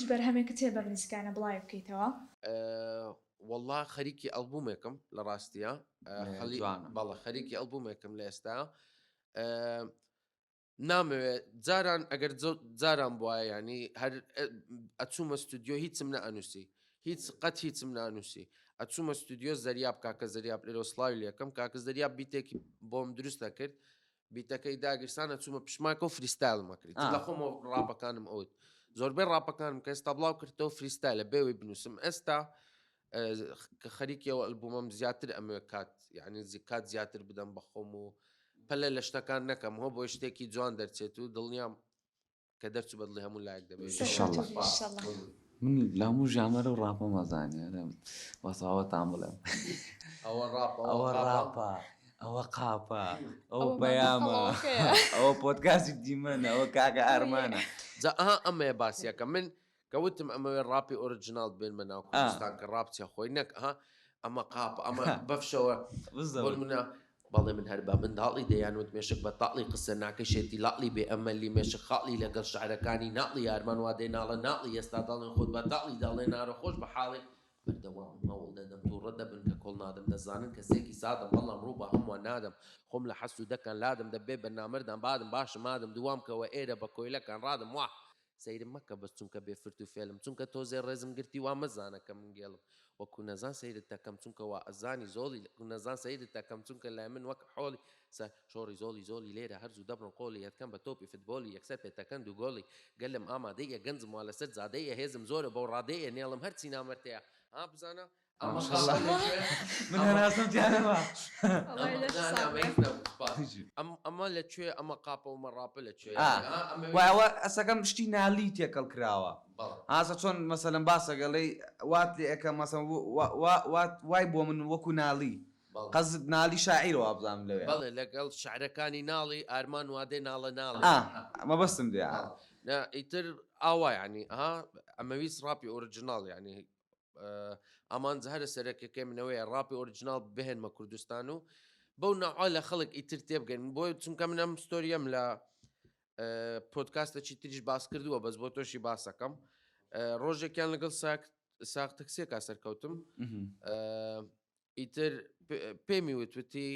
هیچ بەرهەمێکت هەیە بەم نزیکانە بڵاوی بکەیتەوە؟ وەڵا خەریکی ئەلبومێکم لە ڕاستیە بەڵە خەریکی ئەلبومێکم لە ئێستا نامەوێت جاران ئەگەر جاران بواە ینی هەر ئەچوومە ستودیۆ هیچم نەئەنووسی هیچ قەت هیچم نانووسی ئەچوومە ستودیۆ زەریاب کاکە زەریاب لێرە سڵاوی لەکەم کاکە زەریاب beat ێکی بۆم دروست دەکرد beat ەکەی داگیرسانە چوومە پشماکە و freestyle م ئەکرد لە خۆمەوە ڕاپەکانم ئەوت زۆربەی ڕاپەکانم کە ئێستا بڵاو کردەوە freestyle ە بێوەی بنووسم ئێستا کە خەریکیەوە ئەلبومەم زیاتر ئەمەوێ کات یعنی کات زیاتر بدەم بە خۆم و پەلە لە شتەکان نەکەم هۆ بۆی شتێکی جوان دەرچێت و دڵنیام کە دەرچوو بەدڵی هەموو لایەک دەبێت ئینشاڵڵا من لە هەموو ژانەرە و ڕاپەم ئەزانی ئەرێم وەساوەتان بڵێم ئەوە ڕاپە ئەوە ڕاپە ئەوە قاپە ئەو پەیامە ئەوە پۆدکاستی دیمەنە ئەوە کاکە ئارمانە جا ئەها ئەمەیە باسیەکە من کە وتم ئەمەوێ ڕاپی original بێنمە ناو کوردستان کە ڕاپ چیە خۆی نەک ئەها ئەمە قاپ ئەمە بەفشەوە بزەوت منە بەڵێ من هەر بە منداڵی دەیان وت مێشک بە تاڵی قسە ناکەی شێتی لاڵی بێ ئەمەلی مێشک خاڵی لەگەڵ شعرەکانی ناڵی یارمان وا دێ ناڵە ناڵی ئێستا دەڵێن خۆت بە تاڵی دەڵێ نارە خۆش بە حاڵی بەردەوامم هەوڵ دەدەم توڕە دەبن کە کۆڵ نادەم دەزانن کەسێکی سادەم بەڵام ڕوو بە هەمووان نادەم خۆم لە حەسوودەکان لادەم دەبێ بە نامەردان بادم باشم مادەم دووام کەوە ئێرە بە کۆیلەکان ڕادەم واه سەیرم مەکە بەس چونکە بێ فرت و فێلم چونکە تۆزێ ڕێزم گرتی وا مەزانە کە من گێلم وەکو نەزان سەیرت دەکەم چونکە وا ئەزانی زۆڵی وەکو نەزان سەیرت دەکەم چونکە لای من وەک حۆڵی سە شۆڕی زۆڵی زۆڵی لێرە هەر زوو دەبڕن قۆڵی ئەتکەم بە تۆپی فتبۆڵی یەکسەر پێتەکەن دوو گۆڵی گەلم ئامادەیە گەنجم وا لەسەر جادەیە هێزم زۆرە بەو ڕادەیە نێڵم هەرچی نامەردەیە ها بزانە ئەمە ماشاءاللە من هەناسەم تیا نەما. ئەمە لە کوێ ئەمە قاپە و مە ڕاپە لە کوێ وای ئەوە ئەسەکەم شتی نالی تێکەڵ کراوە ئاسە چۆن مەسەلەن باسەگەڵی وات لێ ئەکەم مەسەن وای بۆ من وەکو نالی قەزد نالی شاعیرە وابزانم لەوێ. بەڵێ لەگەڵ شعرەکانی ناڵی ئارمان وادێ ناڵە ناڵێ. ئا مەبەستم دێ ئا. نا ئیتر ئاوا یانی ها ئەمەویست ڕاپی original یانی ئامانجە هەرە سەرەکەکەی منەوەیە ڕاپی original بهێنمە کوردستان و بەو ناوە لە خەڵک ئیتر تێبگەن بۆ چونکە من ئەم story یەم لە پۆدکاستەکی تریش باس کردووە بەس بۆ تۆشی باسەکەم ڕۆژێکیان لەگەڵ ساک ساق تەکسیەکە سەرکەوتم ئیتر پێمی وت وتی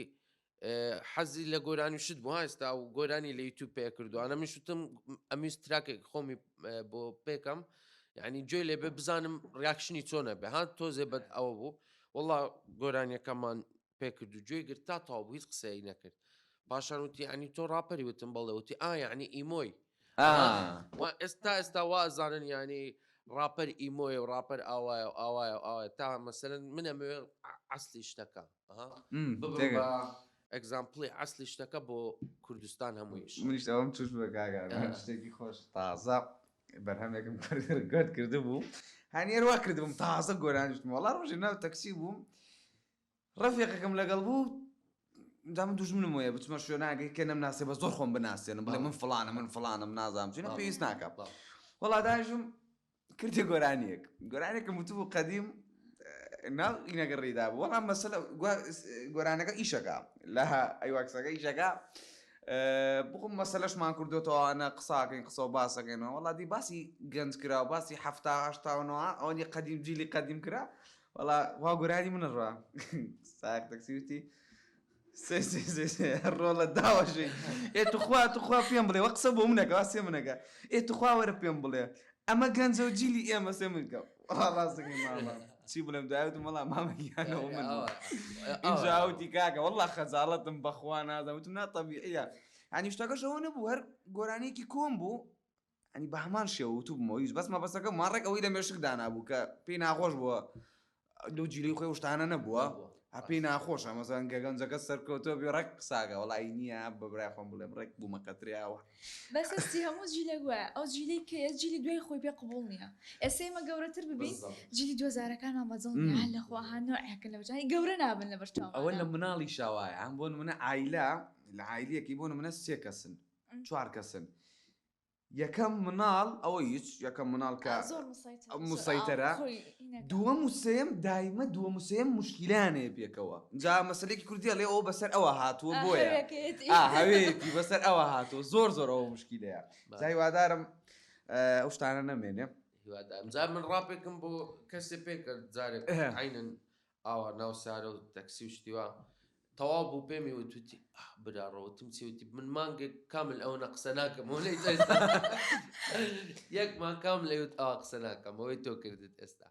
حەزی لە گۆرانی شت بوو ئێستا و گۆرانی لە یوتیوب پێ کردووانە من شتم ئەمیست track ێک خۆمی بۆ پێکەم یعنی گوێ لێ بێ بزانم reaction ی چۆنە بێ هاات تۆزێ بەد ئەوە بوو وڵا گۆرانیەکەمان پێکرد و گوێی گرت تا تاو بوو هیچ قسەی نەکرد پاشان وتی ینی تۆ ڕاپەری وتم بەڵێ وتی ئا یعنی emo ی ئێستا ئێستا وازانن ینی ڕاپەر emo یە و ڕاپەر ئاوایە و ئاوایە و ئاوایە تا مەسەلەن من ئەمەوێ عەسلی شتەکە ببم بە example ی عەسلی شتەکە بۆ کوردستان هەموویش منیش ئەوەم توش بووە کاک ئارمان شتێکی خۆش تازە بەرهەمێکم record کردبوو هەنیەر وا کردبووم تازە گۆرانیشتم وەڵا ڕۆژێ ناو تەکسی بووم ڕەفیقەکەم لەگەڵ بوو جا من دوژمنم وەیە بچمە شوێناگەی کە نەمناسێ بە زۆر خۆم بناسێنم بڵێ من فڵانە من فڵانم نازانم چینە پێویست ناکە وەڵا دانیشم کردە گۆرانیەک گۆرانێکم وتبوو قەدیم ناو ئینەگە ڕێدا بوو وەڵام مەسەلە گۆرانەکە ئیشەکە لە ئەیواکسەکە ئیشەکە بخۆم مەسەلەشمان کردوتەوەوانە قساکەین قسە و باسەکەینەوە وەڵا دی باسی گەنج کرا و باسی هەفتا هەشتا و نەوە ئەوەنی قەدیم جیلی قەدیم کرا وەڵا وا گۆرانی منە ڕا سایەق تەکسی وتی سێ سێ سێ سێ ڕۆڵە داوەشێ ئێ توخوا توخوا پێم بڵێ وە قسە بۆ منەکە وا سێ منەکە ئێ توخوا وەرە پێم بڵێ ئەمە گەنجە و جیلی ئێمە سێ منکە وەڵا ڕاست دەکەی مامە چی بڵێم دوای وتم وەڵا مامە گیانەوە من بوو. ئینجا وتی کاکە وەڵا خەجاڵەتم بەخوا نازانم وتم نا تەبیعیە یانی شتەکەش ئەوە نەبوو هەر گۆرانییەکی کۆن بوو ئەنی بە هەمان شێوە وتوبمەوە هیچ بەس مەبەستەکەم وا ڕێک ئەوەی لە مێشک دانابوو کە پێی ناخۆش بووە لەو جیلی خۆی شتانە نەبووە ها پێی ناخۆشە مەسەن گە گەنجەکە سەرکەوتووە بێ ڕێک قساگە وەڵی نییە بە برای خۆم بڵێم ڕێک بوومە قەترێ ئاوە بەس ئەستی هەموو جیلێک وایە ئەو جیلەی کە ئێ جیلی دوای خۆی پێ قبوڵ نییە ئێستا ئێمە گەورەتر ببین جیلی دوەزارەکانمان بەدڵ نییە هەر لە خوا ها نۆعێکن لەو جای گەورە نابن لەبەر چاوماندا ئەوە لە مناڵیشا وایە ئەم بۆ نمونە عایلە لە عایلەیەکی بۆ نمونە سێ کەسن چوار کەسن یەکەم مناڵ ئەوە هیچ یەکەم مناڵ کە مسەیتەرە دووەم و سێم دایمە دووەم و سێم مشکیلانەیە پێکەوە جا مەسلێکی کوردیە لێ ئەوە بەسەر ئەوە هاتووە بۆیە هەوێتی بەسەر ئەوە هاتووە زۆر زۆر ئەوە مشکیلەیە جای وادارم ئەو شتانە نەمێنێ. هیوادارم جا من ڕاپێکم بۆ کەسێ پێ کرد جارێک عینن ئاوا ناو سارە و تەکسی و شتیوا تەواو بوو پێمی وتوتی برا ڕەوتم چی وتی من مانگێک کامل ئەوە نە قسە ناکەم یەک مان کام لەوت ئاوا قسە ناکەم ئەوەی تۆ کردت ئێستا.